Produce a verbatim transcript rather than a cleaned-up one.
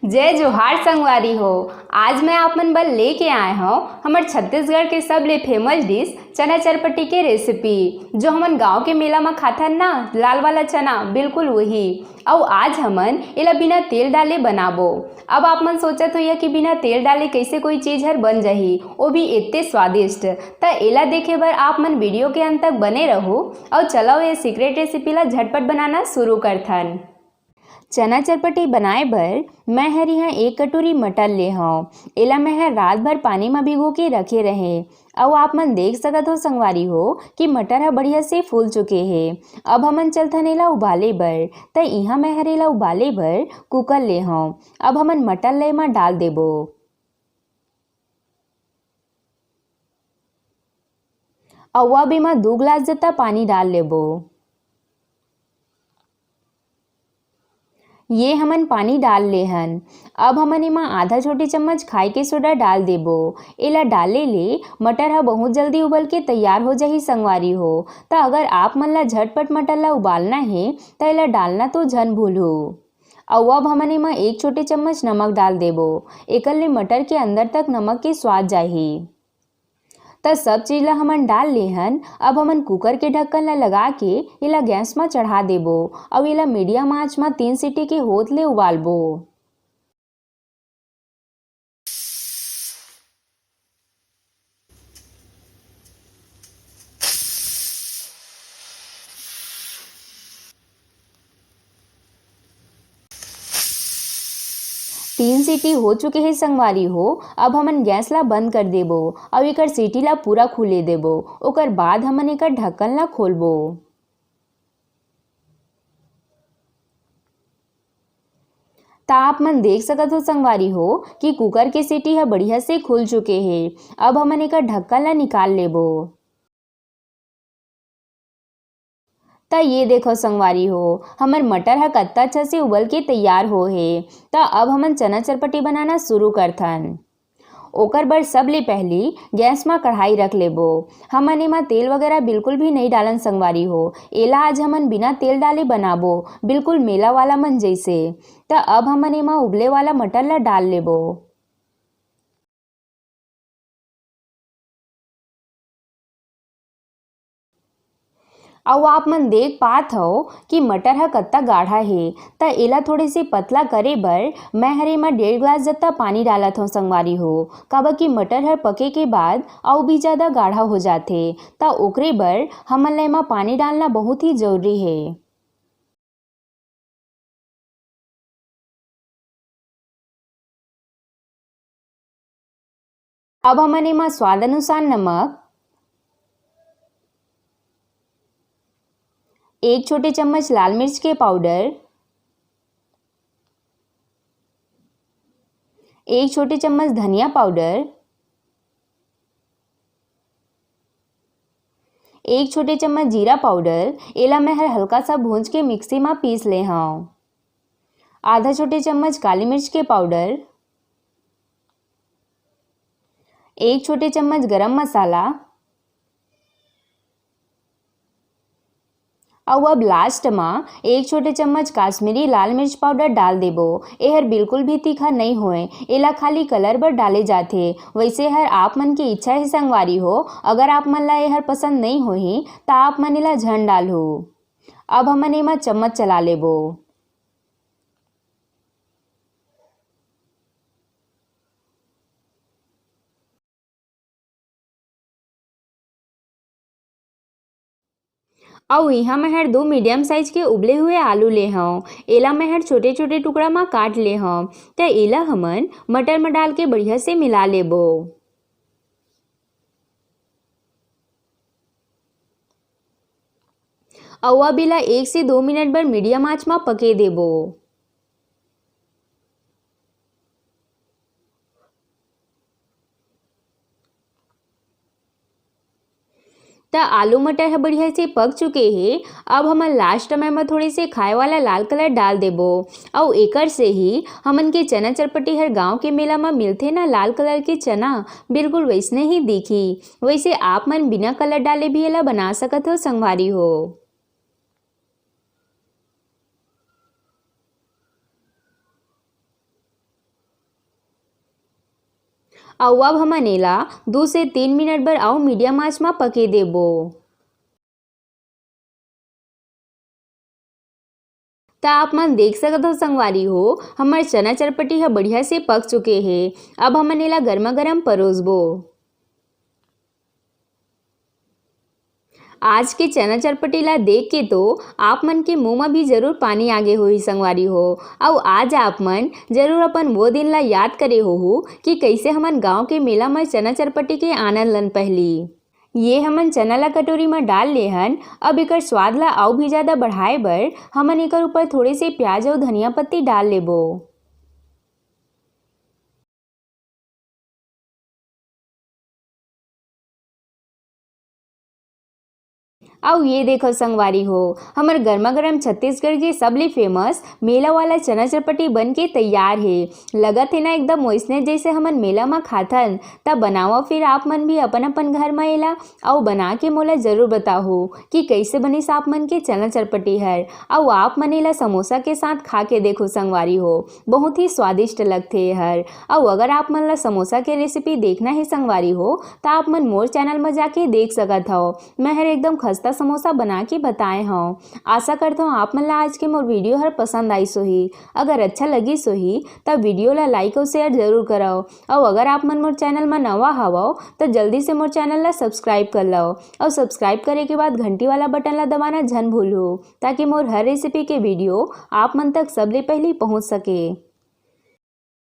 जय जोहार संगवारी हो। आज मैं आप मन बर लेके आए हौं हमर छत्तीसगढ़ के सबले famous dish चना चरपटी के recipe, जो हमन गांव के मेला म खाथन ना, लाल वाला चना, बिल्कुल वही। अउ आज हमन एला बिना तेल डाले बनाबो। अब आप मन सोचत होइया कि बिना तेल डाले कैसे कोई चीज हर बन जाही, वो भी इतने स्वादिष्ट। त एला देखे बर आप मन video के अंत तक बने रहू। अउ चलो ये secret recipe ला झटपट बनाना शुरू करथन। चना चरपटी बनाए बर मैं हर इहाँ एक कटोरी मटर ले हौं। एला मैं हर रात भर पानी म भिगो के रखे रहें। अउ आप मन देख सकत हो संगवारी हो कि मटर ह बढ़िया से फूल चुके हे। अब हमन चलथन एला उबाले बर। त इहाँ मैं हर एला उबाले बर कुकर ले हौं। अब हमन मटर ले म डाल देबो। अउ अब एमा दू गिलास जत्ता पानी डाल लेबो। ये हमन पानी डाल ले हन। अब हमन एमा आधा छोटी चम्मच खाए के सोडा डाल देबो। एला डाले ले मटर ह बहुत जल्दी उबल के तैयार हो जाही संगवारी हो। त अगर आप मन ला झटपट मटर ला उबालना हे, त एला डालना तो झन भूलहू। अउ अब हमन एमा एक छोटे चम्मच नमक डाल देबो। एकर ले मटर के अंदर तक नमक के स्वाद जाही। त सब चीज ला हमन डाल ले हन। अब हमन कुकर के ढक्कन ला लगा के एला गैस म चढ़ा देबो अउ एला मीडियम आंच म तीन सीटी के होत ले उबालबो। तीन सीटी हो चुके हे संगवारी हो। अब हमन गैस ला बंद कर देबो अउ एकर सीटी ला पूरा खुले देबो। ओकर बाद हमन एकर ढक्कन ला खोलबो। त आप मन देख सकत हो संगवारी हो कि कुकर के सीटी ह बढ़िया से खुल चुके हे। अब हमन एकर ढक्कन ला निकाल लेबो। त ये देखो संगवारी हो, हमर मटर ह कत्ता अच्छा से उबल के तैयार हो हे। त अब हमन चना चरपटी बनाना शुरू करथन। ओकर बर सबले पहली गैस म कढ़ाई रख लेबो। हमन एमा तेल वगैरह बिल्कुल भी नइ डालन संगवारी हो। एला आज हमन बिना तेल डाले बनाबो, बिल्कुल मेला वाला मन जैसे। त अब हमन एमा उबले वाला मटर ला डाल लेबो। अउ आप मन देख पात हव कि मटर ह कत्ता गाढ़ा हे, त एला थोड़े से पतला करे बर मैं हर एमा डेढ़ गिलास जत्ता पानी डालत हव संगवारी हो, काबर कि मटर ह पके के बाद अउ भी ज्यादा गाढ़ा हो जाथे, त ओकरे बर हमन ला एमा पानी डालना बहुत ही जरूरी हे। अब हमन एमा स्वाद अनुसार नमक, एक छोटे चम्मच लाल मिर्च के पाउडर, एक छोटे चम्मच धनिया पाउडर, एक छोटे चम्मच जीरा पाउडर, एला मैं हर हल्का सा भूंज के मिक्सी मा पीस ले हव। आधा छोटे चम्मच काली मिर्च के पाउडर, एक छोटे चम्मच गरम मसाला, अउ अब लास्ट मा एक छोटे चम्मच काश्मीरी लाल मिर्च पाउडर डाल देबो। एहर बिल्कुल भी तीखा नइ होय, एला खाली कलर बर डाले जाथे। वैसे हर आप मन के इच्छा हे संगवारी हो, अगर आप मन ला एहर पसंद नइ होही त आप मन एला झन डालहू। अब हमन एमा चम्मच चला लेबो। अउ इहाँ मैं हर दो मीडियम साइज के उबले हुए आलू ले हव। एला मैं हर छोटे-छोटे टुकड़ा म काट ले हव। त एला हमन मटर म डाल के बढ़िया से मिला लेबो। अउ अब एला एक से दो मिनट बर मीडियम आंच म पके देबो। त आलू मटर ह बढ़िया से पक चुके हे। अब हमन लास्ट में म थोड़े से खाए वाला लाल कलर डाल देबो। अउ एकर से ही हमन के चना चरपटी हर गांव के मेला म मिलथे ना, लाल कलर के चना, बिल्कुल वैसने ही दिखी। वैसे आप मन बिना कलर डाले भी एला बना सकत हो संगवारी हो। अउ अब हमन एला दू से तीन मिनट बर अउ मीडियम आंच म पके देबो। त आप मन देख सकत हो संगवारी हो, हमर चना चरपटी ह बढ़िया से पक चुके हे। अब हमन एला गरमा गरम परोसबो। आज के चना चरपटी ला देख के तो आप मन के मुंह म भी जरूर पानी आगे होही संगवारी हो। अउ आज आप मन जरूर अपन वो दिन ला याद करे होहू कि कइसे हमन गांव के मेला म चना चरपटी के आनंद लन पहली। ये हमन चना ला कटोरी म डाल ले हन। अब एकर स्वाद ला अउ भी ज्यादा बढ़ाए बर हमन एकर ऊपर थोड़े से प्याज अउ धनिया पत्ती डाल लेबो। अउ ये देखो संगवारी हो, हमर गरमा गरम छत्तीसगढ़ के सबले फेमस मेला वाला चना चरपटी बन के तैयार हे। लगत हे ना एकदम वैसने जैसे हमन मेला म खाथन। त बनावा फिर आप मन भी अपन अपन घर म एला, अउ बना के मोला जरूर बताहू कि कइसे बनिस आप मन के चना चरपटी हर। अउ आप मन एला समोसा के साथ खा के देखो संगवारी हो, बहुत ही स्वादिष्ट लगथे एहर। अउ अगर आप मन ला समोसा के रेसिपी देखना हे संगवारी हो, त आप मन मोर चैनल म जाके देख सकत हव। मैं हर एकदम खस्ता समोसा बना के बताए हव। आशा करथव आप मन ला आज के मोर वीडियो हर पसंद आइस होही। अगर अच्छा लगिस होही, त वीडियो ला लाइक अउ शेयर जरूर करव। अउ अगर आप मन मोर चैनल म नवा हवव, त जल्दी से मोर चैनल ला सब्सक्राइब कर लव। अउ सब्सक्राइब करे के बाद घंटी वाला बटन ला दबाना झन भूलहू, ताकि मोर हर रेसिपी के वीडियो आप मन तक सबले पहली पहुंच सके।